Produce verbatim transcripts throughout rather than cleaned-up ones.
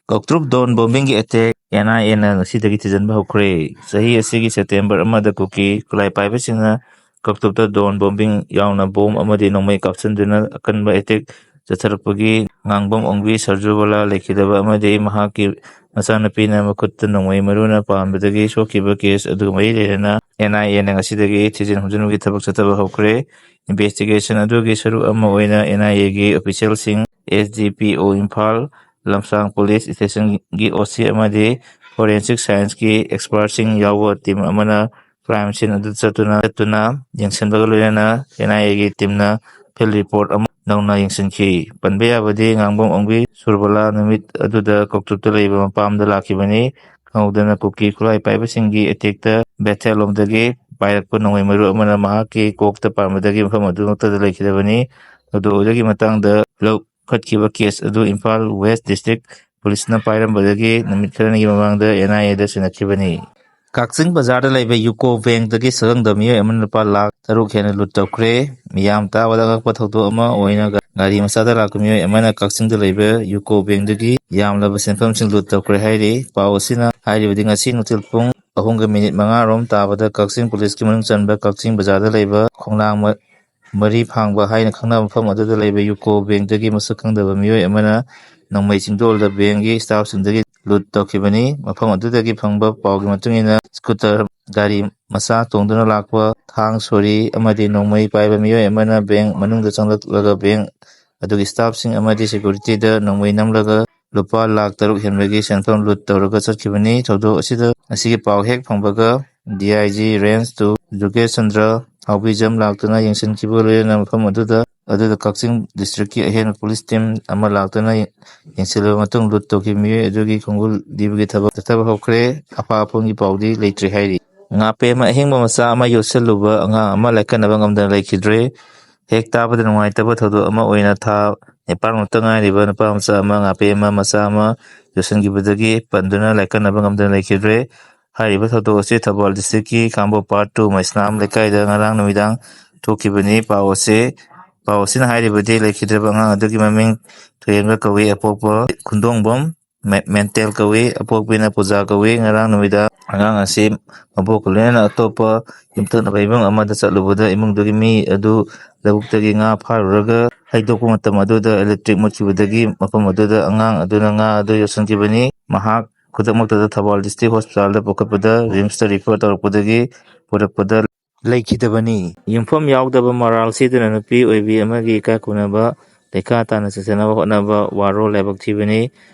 ꯀꯥꯎꯇ꯭ꯔꯨꯞ Don ꯕꯣꯝꯕꯤꯡꯒꯤ attack and ꯑꯥꯏ ꯑꯦꯅ ꯉꯁꯤꯗꯒꯤ ꯊꯤꯖꯤꯟꯕ ꯍꯧꯈ꯭ꯔꯦ꯫ ꯆꯍꯤ ꯑꯁꯤꯒꯤ ꯁꯦꯞꯇꯦꯝꯕꯔ ꯑꯃꯗ ꯀꯨꯀꯤ ꯈꯨꯠꯂꯥꯏ ꯄꯥꯏꯕꯁꯤꯡꯅ ꯀꯥꯎꯇ꯭ꯔꯨꯞꯇ ꯗꯣꯟ ꯕꯣꯝꯕꯤꯡ ꯌꯥꯎꯅ ꯕꯣꯝ ꯑꯃꯗꯤ ꯅꯣꯡꯃꯩ ꯀꯥꯞꯁꯤꯟꯗꯨꯅ ꯑꯀꯟꯕ ꯑꯦꯇꯦꯛ ꯆꯠꯊꯔꯛꯄꯒꯤ ꯉꯥꯡꯕꯝ ꯑꯣꯡꯕꯤ ꯁꯔꯖꯨꯕꯂꯥ ꯂꯩꯈꯤꯗꯕ ꯑꯃꯗꯤ ꯃꯍꯥꯛꯀꯤ ꯃꯆꯥꯅꯨꯄꯤꯅ ꯃꯈꯨꯠꯇ ꯅꯣꯡꯃꯩ ꯃꯔꯨꯅ ꯄꯥꯟꯕꯗꯒꯤ ꯁꯣꯛꯈꯤꯕ ꯀꯦꯁ ꯑꯗꯨꯒ ꯃꯔꯤ ꯂꯩꯅꯅ ꯑꯦꯟ ꯑꯥꯏ ꯑꯦꯅ ꯉꯁꯤꯗꯒꯤ ꯊꯤꯖꯤꯟ ꯍꯨꯝꯖꯤꯟꯕꯒꯤ ꯊꯕꯛ ꯆꯠꯊꯕ ꯍꯧꯈ꯭ꯔꯦ꯫ ꯏꯟꯚꯦꯁꯇꯤꯒꯦꯁꯟ ꯑꯗꯨꯒꯤ ꯁꯔꯨꯛ ꯑꯃ ꯑꯣꯏꯅ ꯑꯦꯟ ꯑꯥꯏ ꯑꯦꯒꯤ ꯑꯣꯐꯤꯁꯤꯌꯦꯜꯁꯤꯡ, ꯑꯦꯁ ꯗꯤ ꯄꯤ ꯑꯣ ꯏꯝꯐꯥꯜ, ꯂꯝꯁꯥꯡ ꯄꯨꯂꯤꯁ ꯁ꯭ꯇꯦꯁꯟꯒꯤ ꯑꯣ ꯁꯤ ꯑꯃꯗꯤ ꯐꯣꯔꯦꯟꯁꯤꯛ ꯁꯥꯏꯟꯁꯀꯤ ꯑꯦꯛꯁꯄꯔꯠꯁꯤꯡ ꯌꯥꯎꯕ ꯇꯤꯝ ꯑꯃꯅ ꯀ꯭ꯔꯥꯏꯝ ꯁꯤꯟ ꯑꯗꯨ ꯆꯠꯇꯨꯅ, ꯆꯠꯇꯨꯅ ꯌꯦꯡꯁꯤꯟꯕꯒ ꯂꯣꯏꯅꯅ ꯑꯦꯟ ꯑꯥꯏ ꯑꯦꯒꯤ ꯇꯤꯝꯅ ꯐꯤꯜꯗ ꯔꯤꯄꯣꯔꯠ ꯑꯃ ꯅꯧꯅ ꯌꯦꯡꯁꯤꯟꯈꯤ꯫ ꯄꯟꯕ ꯌꯥꯕꯗꯤ ꯉꯥꯡꯕꯝ ꯑꯣꯡꯕꯤ ꯁꯨꯔꯕꯂꯥ ꯅꯨꯃꯤꯠ ꯑꯗꯨꯗ ꯀꯣꯛꯇꯨꯞꯇ ꯂꯩꯕ ꯃꯄꯥꯝꯗ ꯂꯥꯛꯈꯤꯕꯅꯤ꯫ ꯈꯪꯍꯧꯗꯅ ꯀꯨꯀꯤ ꯈꯨꯠꯂꯥꯏ ꯄꯥꯏꯕꯁꯤꯡꯒꯤ ꯑꯦꯇꯦꯛꯇ ꯕꯦꯊꯦꯜ ꯂꯣꯝꯗꯒꯤ ꯄꯥꯏꯔꯛꯄ ꯅꯣꯡꯃꯩ ꯃꯔꯨ ꯑꯃꯅ ꯃꯍꯥꯛꯀꯤ ꯀꯣꯛꯇ ꯄꯥꯟꯕꯗꯒꯤ ꯃꯐꯝ ꯑꯗꯨꯃꯛꯇꯗ ꯂꯩꯈꯤꯗꯕꯅꯤ꯫ ꯊꯧꯗꯣꯛ ꯑꯗꯨꯒꯤ ꯃꯇꯥꯡꯗ ꯂꯧꯈꯠꯈꯤꯕ ꯀꯦꯁ ꯑꯗꯨ ꯏꯝꯐꯥꯜ ꯋꯦꯁ ꯗꯤꯁꯇ꯭ꯔꯤꯛ ꯄꯨꯂꯤꯁꯅ ꯄꯥꯏꯔꯝꯕꯗꯒꯤ ꯅꯨꯃꯤꯠ ꯈꯔꯅꯤꯒꯤ ꯃꯃꯥꯡꯗ ꯑꯦꯟ ꯑꯥꯏ ꯑꯦꯗ ꯁꯤꯟꯅꯈꯤꯕꯅꯤ꯫ ꯀꯛꯆꯤꯡ ꯕꯖꯥꯔꯗ ꯂꯩꯕ ꯌꯨꯀꯣ ꯕꯦꯡꯛꯇꯒꯤ ꯁꯛꯈꯪꯗꯕ ꯃꯤꯑꯣꯏ ꯑꯃꯅ ꯂꯨꯄꯥ ꯂꯥꯈ ꯇꯔꯨꯛ ꯍꯦꯟꯅ ꯂꯨꯠ ꯇꯧꯈ꯭ꯔꯦ꯫ ꯃꯤꯌꯥꯝ ꯇꯥꯕꯗ ꯑꯉꯛꯄ ꯊꯧꯗꯣꯛ ꯑꯃ ꯑꯣꯏꯅ ꯒꯥꯔꯤ ꯃꯆꯥꯗ ꯂꯥꯛꯄ ꯃꯤꯑꯣꯏ ꯑꯃꯅ ꯀꯛꯆꯤꯡꯗ ꯂꯩꯕ ꯌꯨꯀꯣ ꯕꯦꯡꯛꯇꯒꯤ ꯌꯥꯝꯂꯕ ꯁꯦꯟꯐꯝꯁꯤꯡ ꯂꯨꯠ ꯇꯧꯈ꯭ꯔꯦ ꯍꯥꯏꯔꯤ꯫ ꯄꯥꯎ ꯑꯁꯤꯅ ꯍꯥꯏꯔꯤꯕꯗꯤ ꯉꯁꯤ ꯅꯨꯡꯊꯤꯜ ꯄꯨꯡ ꯑꯍꯨꯝꯒ ꯃꯤꯅꯤꯠ ꯃꯉꯥ ꯔꯣꯝ ꯇꯥꯕꯗ ꯀꯛꯆꯤꯡ ꯄꯨꯂꯤꯁꯀꯤ ꯃꯅꯨꯡ ꯆꯟꯕ ꯀꯛꯆꯤꯡ ꯕꯖꯥꯔꯗ ꯂꯩꯕ ꯈꯣꯡꯅꯥꯡ ꯃ-, ꯃꯔꯤ ꯐꯥꯡꯕ ꯍꯥꯏꯅ ꯈꯪꯅꯕ ꯃꯐꯝ ꯑꯗꯨꯗ ꯂꯩꯕ ꯌꯨꯀꯣ ꯕꯦꯡꯛꯇꯒꯤ ꯃꯁꯛ ꯈꯪꯗꯕ ꯃꯤꯑꯣꯏ ꯑꯃꯅ ꯅꯣꯡꯃꯩ ꯆꯤꯡꯗꯣꯜꯗ ꯕꯦꯡꯛꯒꯤ ꯁ꯭ꯇꯥꯐꯁꯤꯡꯗꯒꯤ ꯂꯨꯠ ꯇꯧꯈꯤꯕꯅꯤ꯫ ꯃꯐꯝ ꯑꯗꯨꯗꯒꯤ ꯐꯪꯕ ꯄꯥꯎꯒꯤ ꯃꯇꯨꯡ ꯏꯟꯅ ꯁ꯭ꯀꯨꯇꯔ ꯒꯥꯔꯤ ꯃꯆꯥ ꯇꯣꯡꯗꯨꯅ ꯂꯥꯛꯄ ꯊꯥꯡ, ꯁꯣꯔꯤ ꯑꯃꯗꯤ ꯅꯣꯡꯃꯩ ꯄꯥꯏꯕ ꯃꯤꯑꯣꯏ ꯑꯃꯅ ꯕꯦꯡꯛ ꯃꯅꯨꯡꯗ ꯆꯪꯂꯛꯂꯒ ꯕꯦꯡꯛ ꯑꯗꯨꯒꯤ ꯁ꯭ꯇꯥꯐꯁꯤꯡ ꯑꯃꯗꯤ ꯁꯦꯀ꯭ꯌꯨꯔꯤꯇꯤꯗ ꯅꯣꯡꯃꯩ ꯅꯝꯂꯒ ꯂꯨꯄꯥ ꯂꯥꯈ ꯇꯔꯨꯛ ꯍꯦꯟꯕꯒꯤ ꯁꯦꯟꯐꯝ ꯂꯨꯠ ꯇꯧꯔꯒ ꯆꯠꯈꯤꯕꯅꯤ꯫ ꯊꯧꯗꯣꯛ ꯑꯁꯤꯗ, ꯑꯁꯤꯒꯤ ꯄꯥꯎ ꯍꯦꯛ ꯐꯪꯕꯒ ꯗꯤ ꯑꯥꯏ ꯖꯤ ꯔꯦꯟꯖ ꯇꯨ ꯖꯨꯒꯦꯁ ꯆꯟꯗ꯭ꯔ ꯍꯥꯎꯕꯤꯖꯝ ꯂꯥꯛꯇꯨꯅ ꯌꯦꯡꯁꯤꯟꯈꯤꯕ ꯂꯣꯏꯅꯅ ꯃꯐꯝ ꯑꯗꯨꯗ, ꯑꯗꯨꯗ ꯀꯛꯆꯤꯡ ꯗꯤꯁꯇ꯭ꯔꯤꯛꯀꯤ ꯑꯍꯦꯟꯕ ꯄꯨꯂꯤꯁ ꯇꯤꯝ ꯑꯃ ꯂꯥꯛꯇꯨꯅ ꯌꯦꯡꯁꯤꯜꯂꯕ ꯃꯇꯨꯡ ꯂꯨꯠ ꯇꯧꯈꯤꯕ ꯃꯤꯑꯣꯏ ꯑꯗꯨꯒꯤ ꯈꯣꯡꯒꯨꯜ ꯂꯤꯕꯒꯤ ꯊꯕꯛ ꯆꯠꯊꯕ ꯍꯧꯈ꯭ꯔꯦ꯫ ꯑꯄꯥ ꯑꯄꯨꯟꯒꯤ ꯄꯥꯎꯗꯤ ꯂꯩꯇ꯭ꯔꯤ ꯍꯥꯏꯔꯤ꯫ ꯉꯥꯄꯦꯝꯃ ꯑꯍꯤꯡꯕ ꯃꯆꯥ ꯑꯃ ꯌꯣꯠꯁꯜꯂꯨꯕ ꯑꯉꯥꯡ ꯑꯃ ꯂꯥꯏꯀꯠꯅꯕ ꯉꯝꯗꯅ ꯂꯩꯈꯤꯗ꯭ꯔꯦ꯫ ꯍꯦꯛ ꯇꯥꯕꯗ ꯅꯨꯡꯉꯥꯏꯇꯕ ꯊꯧꯗꯣꯛ ꯑꯃ ꯑꯣꯏꯅ ꯊꯥ ꯅꯤꯄꯥꯟꯃꯨꯛꯇ ꯉꯥꯏꯔꯤꯕ ꯅꯨꯄꯥ ꯃꯆꯥ ꯑꯃ ꯉꯥꯄꯦꯝꯃ ꯃꯆꯥ ꯑꯃ ꯌꯣꯠꯁꯤꯟꯈꯤꯕꯗꯒꯤ ꯄꯟꯗꯨꯅ ꯂꯥꯏꯀꯠꯅꯕ ꯉꯝꯗꯅ ꯂꯩꯈꯤꯗ꯭ꯔꯦ꯫ ꯍꯥꯏꯔꯤꯕ ꯊꯧꯗꯣꯛ ꯑꯁꯤ ꯊꯧꯕꯥꯜ ꯗꯤꯁꯇ꯭ꯔꯤꯛꯀꯤ ꯈꯥꯡꯕꯣꯛ ꯄꯥꯔꯠ ꯇꯨ ꯃꯩꯁꯅꯥꯝ ꯂꯩꯀꯥꯏꯗ ꯉꯔꯥꯡ ꯅꯨꯃꯤꯗꯥꯡ ꯊꯣꯛꯈꯤꯕꯅꯤ꯫ ꯄꯥꯎ ꯑꯁꯤ, ꯄꯥꯎ ꯑꯁꯤꯅ ꯍꯥꯏꯔꯤꯕꯗꯤ ꯂꯩꯈꯤꯗ꯭ꯔꯕ ꯑꯉꯥꯡ ꯑꯗꯨꯒꯤ ꯃꯃꯤꯡ ꯊꯣꯏꯍꯦꯟꯕ ꯀꯧꯏ, ꯑꯄꯣꯛꯄ ꯈꯨꯟꯗꯣꯡꯕꯝ ꯃꯦꯟꯇꯦꯜ ꯀꯧꯏ, ꯑꯄꯣꯛꯄꯤꯅ ꯄꯨꯖꯥ ꯀꯧꯏ꯫ ꯉꯔꯥꯡ ꯅꯨꯃꯤꯗꯥꯡ ꯑꯉꯥꯡ ꯑꯁꯤ ꯃꯕꯣꯛꯀ ꯂꯣꯏꯅꯅ ꯑꯇꯣꯞꯄ ꯌꯨꯝꯊꯪꯅꯕ ꯏꯃꯨꯡ ꯑꯃꯗ ꯆꯠꯂꯨꯕꯗ ꯏꯃꯨꯡꯗꯨꯒꯤ ꯃꯤ ꯑꯗꯨ ꯂꯧꯕꯨꯛꯇꯒꯤ ꯉꯥ ꯐꯥꯔꯨꯔꯒ ꯍꯩꯗꯣꯛꯄ ꯃꯇꯝ ꯑꯗꯨꯗ ꯏꯂꯦꯛꯇ꯭ꯔꯤꯛ ꯃꯨꯠꯈꯤꯕꯗꯒꯤ ꯃꯐꯝ ꯑꯗꯨꯗ ꯑꯉꯥꯡ ꯑꯗꯨꯅ ꯉꯥ ꯑꯗꯨ ꯌꯣꯠꯁꯤꯟꯈꯤꯕꯅꯤ꯫ ꯃꯍꯥꯛ ꯈꯨꯗꯛꯃꯛꯇꯗ ꯊꯧꯕꯥꯜ ꯗꯤꯁꯇ꯭ꯔꯤꯛ ꯍꯣꯁꯄꯤꯇꯥꯜꯗ ꯄꯨꯈꯠꯄꯗ ꯔꯤꯝꯁꯇ ꯔꯤꯐꯔ ꯇꯧꯔꯛꯄꯗꯒꯤ ꯄꯨꯔꯛꯄꯗ ꯂꯩꯈꯤꯗꯕꯅꯤ꯫ ꯌꯨꯝꯐꯝ ꯌꯥꯎꯗꯕ ꯃꯔꯥꯜ ꯁꯤꯗꯨꯅ ꯅꯨꯄꯤ ꯑꯣꯏꯕꯤ ꯑꯃꯒꯤ ꯏꯀꯥꯏ ꯈꯨꯝꯅꯕ ꯂꯩꯈꯥ ꯇꯥꯅ ꯆꯠꯊꯅꯕ ꯍꯣꯠꯅꯕ ꯋꯥꯔꯣꯜ ꯂꯥꯏꯕꯛ ꯊꯤꯕꯅꯤ꯫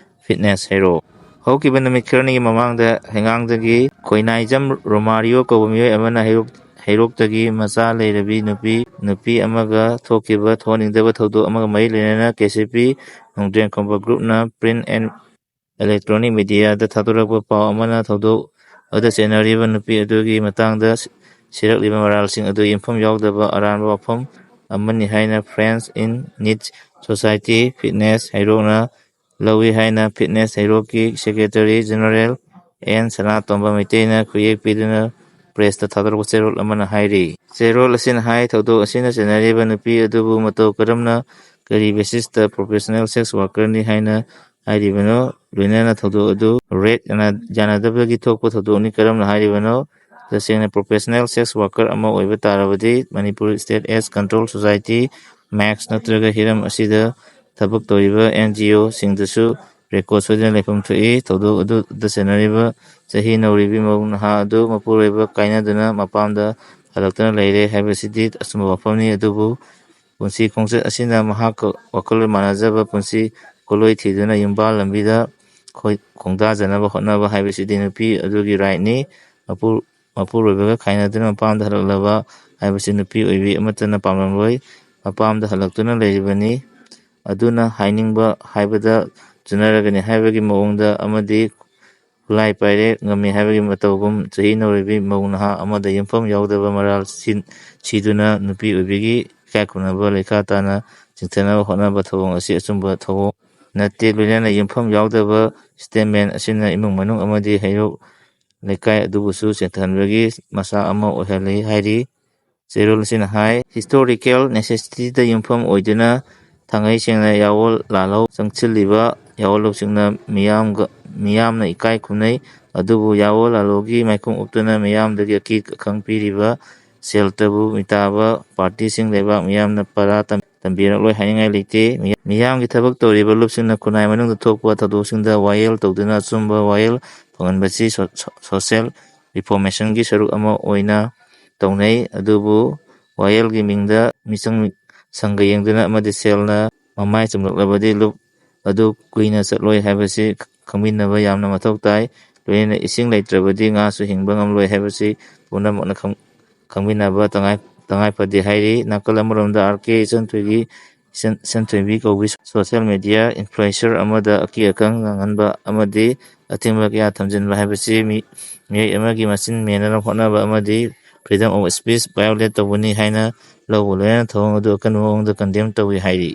Fitness hero. ꯍꯧꯈꯤꯕ ꯅꯨꯃꯤꯠ ꯈꯔꯅꯤꯒꯤ ꯃꯃꯥꯡꯗ ꯍꯩꯉꯥꯡꯗꯒꯤ ꯈꯣꯏꯅꯥꯏꯖꯝ ꯔꯣꯃꯥꯔꯤꯌꯣ ꯀꯧꯕ ꯃꯤꯑꯣꯏ ꯑꯃꯅ ꯍꯩꯔꯣꯛ-, ꯍꯩꯔꯣꯛꯇꯒꯤ ꯃꯆꯥ ꯂꯩꯔꯕꯤ ꯅꯨꯄꯤ, ꯅꯨꯄꯤ ꯑꯃꯒ ꯊꯣꯛꯈꯤꯕ ꯊꯣꯛꯍꯟꯅꯤꯡꯗꯕ ꯊꯧꯗꯣꯛ ꯑꯃꯒ ꯃꯔꯤ ꯂꯩꯅꯅ ꯀꯦ ꯁꯤ ꯄꯤ ꯅꯣꯡꯗ꯭ꯔꯦꯟꯈꯣꯝꯕ ꯒ꯭ꯔꯨꯞꯅ ꯄ꯭ꯔꯤꯟ ꯑꯦꯟ ꯏꯂꯦꯛꯇ꯭ꯔꯣꯅꯤꯛ ꯃꯤꯗꯤꯌꯥꯗ ꯊꯥꯗꯣꯔꯛꯄ ꯄꯥꯎ ꯑꯃꯅ ꯊꯧꯗꯣꯛ ꯑꯗꯨꯗ ꯆꯦꯟꯅꯔꯤꯕ ꯅꯨꯄꯤ ꯑꯗꯨꯒꯤ ꯃꯇꯥꯡꯗ ꯁꯤꯔꯛꯂꯤꯕ ꯃꯔꯥꯜꯁꯤꯡ ꯑꯗꯨ ꯌꯨꯝꯐꯝ ꯌꯥꯎꯗꯕ ꯑꯔꯥꯟꯕ ꯋꯥꯐꯝ ꯑꯃꯅꯤ ꯍꯥꯏꯅ Friends in Need Society Fitness ꯍꯩꯔꯣꯛꯅ ꯂꯧꯏ ꯍꯥꯏꯅ ꯐꯤꯠꯅꯦꯁ ꯍꯩꯔꯣꯛꯀꯤ ꯁꯦꯀ꯭ꯔꯦꯇꯔꯤ ꯖꯦꯅꯔꯦꯜ ꯑꯦꯟ ꯁꯅꯥꯇꯣꯝꯕ ꯃꯩꯇꯩꯅ ꯈꯨꯌꯦꯛ ꯄꯤꯗꯨꯅ ꯄ꯭ꯔꯦꯁꯇ ꯊꯥꯗꯣꯔꯛꯄ ꯆꯦꯔꯣꯜ ꯑꯃꯅ ꯍꯥꯏꯔꯤ꯫ ꯆꯦꯔꯣꯜ ꯑꯁꯤꯅ ꯍꯥꯏ, ꯊꯧꯗꯣꯛ ꯑꯁꯤꯅ ꯆꯦꯟꯅꯔꯤꯕ ꯅꯨꯄꯤ ꯑꯗꯨꯕꯨ ꯃꯇꯧ ꯀꯔꯝꯅ, ꯀꯔꯤ ꯕꯦꯁꯤꯁꯇ ꯄ꯭ꯔꯣꯐꯦꯁꯅꯦꯜ ꯁꯦꯛꯁ ꯋꯥꯔꯀꯔꯅꯤ ꯍꯥꯏꯅ ꯍꯥꯏꯔꯤꯕꯅꯣ? ꯂꯣꯏꯅꯅ ꯊꯧꯗꯣꯛ ꯑꯗꯨ ꯔꯦꯠ ꯌꯥꯅ-, ꯌꯥꯅꯗꯕꯒꯤ ꯊꯣꯛꯄ ꯊꯧꯗꯣꯛꯅꯤ꯫ ꯀꯔꯝꯅ ꯍꯥꯏꯔꯤꯕꯅꯣ? ꯇꯁꯦꯡꯅ ꯄ꯭ꯔꯣꯐꯦꯁꯅꯦꯜ ꯁꯦꯛꯁ ꯋꯥꯔꯀꯔ ꯑꯃ ꯑꯣꯏꯕ ꯇꯥꯔꯕꯗꯤ Manipur state AIDS control society, MACS ꯅꯠꯇ꯭ꯔꯒ ꯍꯤꯔꯝ ꯑꯁꯤꯗ ꯊꯕꯛ ꯇꯧꯔꯤꯕ ꯑꯦꯟ ꯖꯤ ꯑꯣꯁꯤꯡꯗꯁꯨ ꯔꯦꯀꯣꯔꯗ ꯁꯣꯏꯗꯅ ꯂꯩꯐꯝ ꯊꯣꯛꯏ꯫ ꯊꯧꯗꯣꯛ ꯑꯗꯨꯗ ꯆꯦꯟꯅꯔꯤꯕ ꯆꯍꯤ ꯅꯧꯔꯤꯕꯤ ꯃꯧ ꯅꯍꯥ ꯑꯗꯨ ꯃꯄꯨꯔꯣꯏꯕ ꯀꯥꯏꯅꯗꯨꯅ ꯃꯄꯥꯝꯗ ꯍꯜꯂꯛꯇꯨꯅ ꯂꯩꯔꯦ ꯍꯥꯏꯕꯁꯤꯗꯤ ꯑꯆꯨꯝꯕ ꯋꯥꯐꯝꯅꯤ꯫ ꯑꯗꯨꯕꯨ ꯄꯨꯟꯁꯤ ꯈꯣꯡꯆꯠ ꯑꯁꯤꯅ ꯃꯍꯥꯛꯀ ꯋꯥꯈꯜꯂꯣꯟ ꯃꯥꯟꯅꯖꯕ ꯄꯨꯟꯁꯤ ꯈꯨꯂꯣꯏ ꯊꯤꯗꯨꯅ ꯌꯨꯝꯕꯥꯜ ꯂꯝꯕꯤꯗ ꯈꯣꯏ-, ꯈꯣꯡꯗꯥꯖꯅꯕ ꯍꯣꯠꯅꯕ ꯍꯥꯏꯕꯁꯤꯗꯤ ꯅꯨꯄꯤ ꯑꯗꯨꯒꯤ ꯔꯥꯏꯠꯅꯤ꯫ ꯃꯄꯨ-, ꯃꯄꯨꯔꯣꯏꯕꯒ ꯈꯥꯏꯅꯗꯨꯅ ꯃꯄꯥꯝꯗ ꯍꯜꯂꯛꯂꯕ ꯍꯥꯏꯕꯁꯤ ꯅꯨꯄꯤ ꯑꯣꯏꯕꯤ ꯑꯃꯠꯇꯅ ꯄꯥꯝꯂꯝꯂꯣꯏ꯫ ꯃꯄꯥꯝꯗ ꯍꯜꯂꯛꯇꯨꯅ ꯂꯩꯔꯤꯕꯅꯤ꯫ ꯑꯗꯨꯅ ꯍꯥꯏꯅꯤꯡꯕ ꯍꯥꯏꯕꯗ ꯆꯨꯅꯔꯒꯅꯤ ꯍꯥꯏꯕꯒꯤ ꯃꯑꯣꯡꯗ ꯑꯃꯗꯤ ꯈꯨꯠꯂꯥꯏ ꯄꯥꯏꯔꯦ ꯉꯝꯃꯤ ꯍꯥꯏꯕꯒꯤ ꯃꯇꯧꯒꯨꯝ ꯆꯍꯤ ꯅꯧꯔꯤꯕꯤ ꯃꯧ ꯅꯍꯥ ꯑꯃꯗ ꯌꯨꯝꯐꯝ ꯌꯥꯎꯗꯕ ꯃꯔꯥꯜ ꯁꯤꯟ-, ꯁꯤꯗꯨꯅ ꯅꯨꯄꯤ ꯑꯣꯏꯕꯤꯒꯤ ꯏꯀꯥꯏ ꯈꯨꯝꯅꯕ ꯂꯩꯈꯥ ꯇꯥꯅ ꯆꯤꯡꯊꯅꯕ ꯍꯣꯠꯅꯕ ꯊꯧꯑꯣꯡ ꯑꯁꯤ ꯑꯆꯨꯝꯕ ꯊꯧꯑꯣꯡ ꯅꯠꯇꯦ꯫ ꯂꯣꯏꯅꯅ ꯌꯨꯝꯐꯝ ꯌꯥꯎꯗꯕ ꯁ꯭ꯇꯦꯠꯃꯦꯟ ꯑꯁꯤꯅ ꯏꯃꯨꯡ ꯃꯅꯨꯡ ꯑꯃꯗꯤ ꯍꯩꯔꯣꯛ ꯂꯩꯀꯥꯏ ꯑꯗꯨꯕꯨꯁꯨ ꯆꯦꯟꯊꯍꯟꯕꯒꯤ ꯃꯆꯥꯛ ꯑꯃ ꯑꯣꯏꯍꯜꯂꯤ ꯍꯥꯏꯔꯤ꯫ ꯆꯦꯔꯣꯜ ꯑꯁꯤꯅ ꯍꯥꯏ, ꯍꯤꯁꯇꯣꯔꯤꯀꯦꯜ ꯅꯦꯁꯦꯁꯤꯇꯤꯗ ꯌꯨꯝꯐꯝ ꯑꯣꯏꯗꯨꯅ ꯊꯥꯡꯉꯩ ꯁꯦꯡꯅ ꯌꯥꯑꯣꯜ ꯂꯥꯜꯍꯧ ꯆꯪꯁꯤꯜꯂꯤꯕ ꯌꯥꯑꯣꯟ ꯂꯨꯞꯁꯤꯡꯅ ꯃꯤꯌꯥꯝꯒ, ꯃꯤꯌꯥꯝꯅ ꯏꯀꯥꯏ ꯈꯨꯝꯅꯩ꯫ ꯑꯗꯨꯕꯨ ꯌꯥꯑꯣ ꯂꯥꯂꯣꯒꯤ ꯃꯥꯏꯈꯨꯝ ꯎꯞꯇꯨꯅ ꯃꯤꯌꯥꯝꯗꯒꯤ ꯑꯀꯤ ꯑꯈꯪ ꯄꯤꯔꯤꯕ ꯁꯦꯜꯇꯕꯨ ꯃꯤꯇꯥꯕ ꯄꯥꯔꯇꯤꯁꯤꯡ ꯂꯩꯕꯥꯛ ꯃꯤꯌꯥꯝꯅ ꯄꯔꯥ ꯇꯝ-, ꯇꯝꯕꯤꯔꯛꯂꯣꯏ ꯍꯥꯏꯅꯤꯡꯉꯥꯏ ꯂꯩꯇꯦ꯫ ꯃꯤꯌꯥꯝꯒꯤ ꯊꯕꯛ ꯇꯧꯔꯤꯕ ꯂꯨꯞꯁꯤꯡꯅ ꯈꯨꯟꯅꯥꯏ ꯃꯅꯨꯡꯗ ꯊꯣꯛꯄ ꯊꯧꯗꯣꯛꯁꯤꯡꯗ ꯋꯥꯌꯦꯜ ꯇꯧꯗꯨꯅ ꯑꯆꯨꯝꯕ ꯋꯥꯌꯦꯜ ꯐꯪꯍꯟꯕꯁꯤ ꯁꯣ-, ꯁꯣ-, social reformationꯒꯤ ꯁꯔꯨꯛ ꯑꯃ ꯑꯣꯏꯅ ꯇꯧꯅꯩ꯫ ꯑꯗꯨꯕꯨ ꯋꯥꯌꯦꯜꯒꯤ ꯃꯤꯡꯗ ꯃꯤꯆꯪ ꯁꯪꯒ ꯌꯦꯡꯗꯨꯅ ꯑꯃꯗꯤ ꯁꯦꯜꯅ ꯃꯃꯥꯏ ꯆꯨꯝꯂꯛꯂꯕꯗꯤ ꯂꯨꯞ ꯑꯗꯨ ꯀꯨꯏꯅ ꯆꯠꯂꯣꯏ ꯍꯥꯏꯕꯁꯤ ꯈꯪꯃꯤꯟꯅꯕ ꯌꯥꯝꯅ ꯃꯊꯧ ꯇꯥꯏ꯫ ꯂꯣꯏꯅꯅ ꯏꯁꯤꯡ ꯂꯩꯇ꯭ꯔꯕꯗꯤ ꯉꯥꯁꯨ ꯍꯤꯡꯕ ꯉꯝꯂꯣꯏ ꯍꯥꯏꯕꯁꯤ ꯄꯨꯝꯅꯃꯛꯅ ꯈꯪ-, ꯈꯪꯃꯤꯟꯅꯕ ꯇꯉꯥꯏ, ꯇꯉꯥꯏ ꯐꯗꯦ ꯍꯥꯏꯔꯤ꯫ ꯅꯥꯀꯜ ꯑꯃꯔꯣꯝꯗ ꯑꯥꯔ ꯀꯦ ꯏꯆꯟꯊꯣꯏꯒꯤ, ꯏꯆꯟ-, ꯏꯆꯟꯊꯣꯏꯕꯤ ꯀꯧꯕꯤ social media influencer ꯑꯃꯗ ꯑꯀꯤ ꯑꯈꯪ ꯉꯥꯡꯍꯟꯕ ꯑꯃꯗꯤ ꯑꯊꯤꯡꯕ ꯀꯌꯥ ꯊꯝꯖꯤꯟꯕ ꯍꯥꯏꯕꯁꯤ ꯃꯤ-, ꯃꯤꯑꯣꯏ ꯑꯃꯒꯤ ꯃꯆꯤꯟ ꯃꯦꯟꯅꯅꯕ ꯍꯣꯠꯅꯕ ꯑꯃꯗꯤ freedom of speech violate ꯇꯧꯕꯅꯤ ꯍꯥꯏꯅ ꯂꯧꯕ ꯂꯣꯏꯅꯅ ꯊꯧꯑꯣꯡ ꯑꯗꯨ ꯑꯀꯟꯕ ꯃꯑꯣꯡꯗ condemn ꯇꯧꯏ ꯍꯥꯏꯔꯤ꯫